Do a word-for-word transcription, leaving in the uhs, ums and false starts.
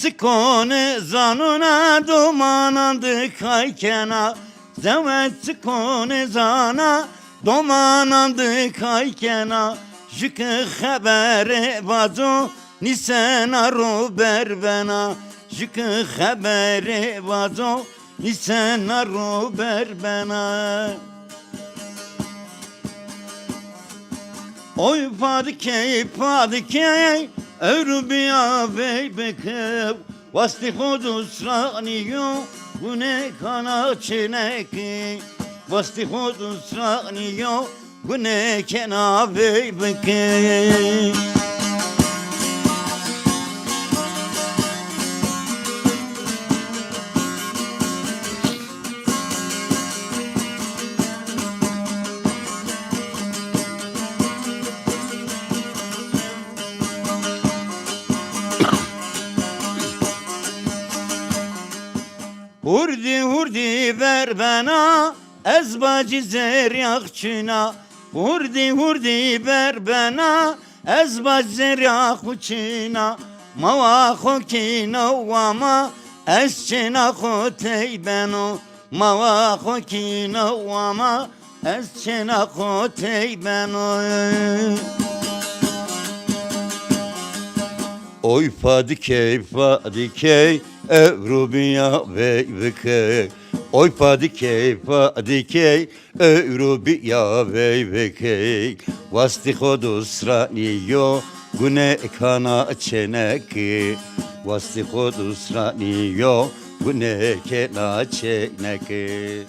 Çikone zanona domanan de kay kena. Zewet çikone zana domanan de kay kena. Jike xebere vazo nîsena ro berbena. Jike xebere vazo nîsena ro berbena. Oy padikey, padikey, ewro biya vey bikew. Wastî xo dusranîyo, gune kana çênekî. Wastî xo dusranîyo, gune kena vey bikî. Hurdî hurdî ver bena, ez bacî zeryax çîna. Hurdî hurdî ver bena, ez bacî zeryax çîna. Mawa xo kîno wama, ez çêna xo tey beno. Mawa xo kîno wama, ez çêna xo tey beno. Oy padikey, padikey, ewro biya vey bikey. Oy padikey, padikey, ewro biya vey bikey. Wastî xo dusranîyo, gune kana çênekî. Wastî xo dusranîyo, gune kena çênekî.